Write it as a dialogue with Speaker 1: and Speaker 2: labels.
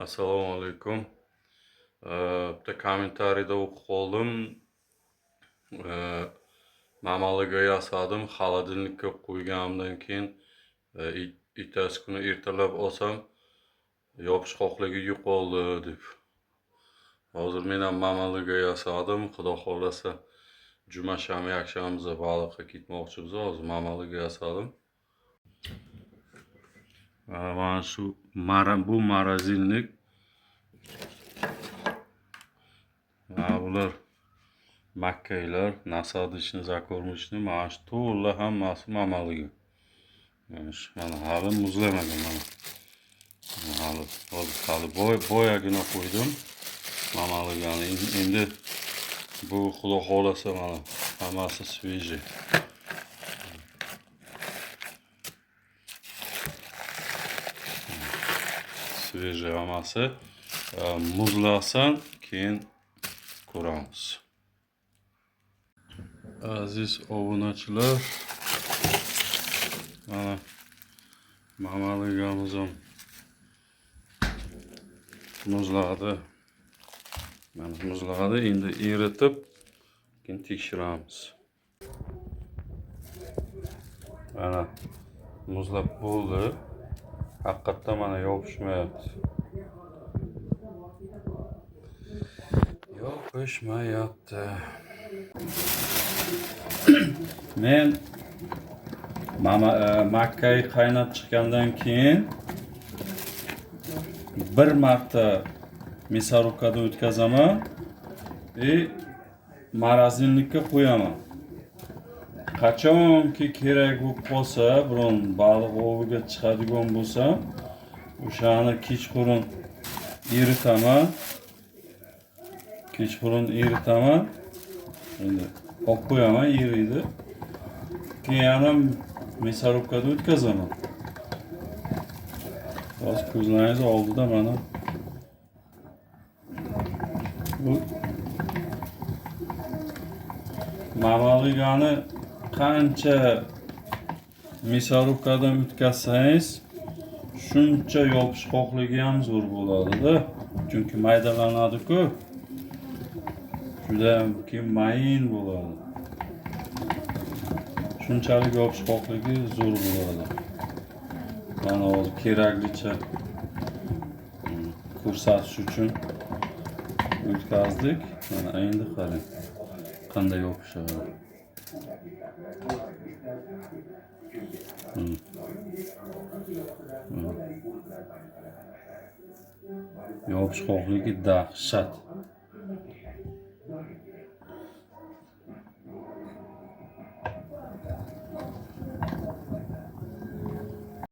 Speaker 1: Assalomu alaykum. Bitta kommentariyda o'qib qoldim. Mamaliga yasadim, холодильникka qo'yganimdan keyin ertasi kuni ertalab olsam yopishqoqligi yo'qoldi deb. Hozir men ham mamaliga yasadim. Xudo xohlasa juma, shanba, yakshanba baliqqa ketmoqchimiz. Hozir mamaliga yasadim. Mana shu bu морозильник. Mana bular makkaylar, насадочный, закормочный, mana shu to'la hammasi mamaliga. Mana shu mana hali muzlamagan mana. Hali hozir hali boyagina qo'ydim mamaligani. Endi bu xudo xohlasa mana hammasi свежий. Свежий hammasi. Muzlasin, keyin ko'ramiz. Aziz obunachilar, mana mamaligamiz ham muzladi. Mana muzladi, endi eritib keyin tekshiramiz. Mana muzlab bo'ldi. Haqiqatdan mana yopishmayapti. Yopishmayapti. Men makkay qaynab chiqqandan keyin bir marta мясорубкаdan o'tkazaman и морозильникka qo'yaman. Qachonki kerak bo'lib qolsa, biron baliq oviga chiqadigan bo'lsam, o'shani kechqurun eritaman. Kechqurun eritaman. Endi olib qo'yaman, eriydi. Keyin yana мясорубкаdan o'tkazaman. Hozir ko'zlaringiz oldida mana bu mamaligani qancha мясорубкаdan o'tkazsangiz, shuncha yopishqoqligi ham zo'r bo'ladi-da. Chunki maydalanadi-ku. Juda ham keyin mayin bo'ladi. Shunchalik yopishqoqligi zo'r bo'ladi. Mana hozir keraklicha ko'rsatish uchun o'tkazdik. Mana endi qarang qanday yopishadi. Yopishqoqligi dahshat.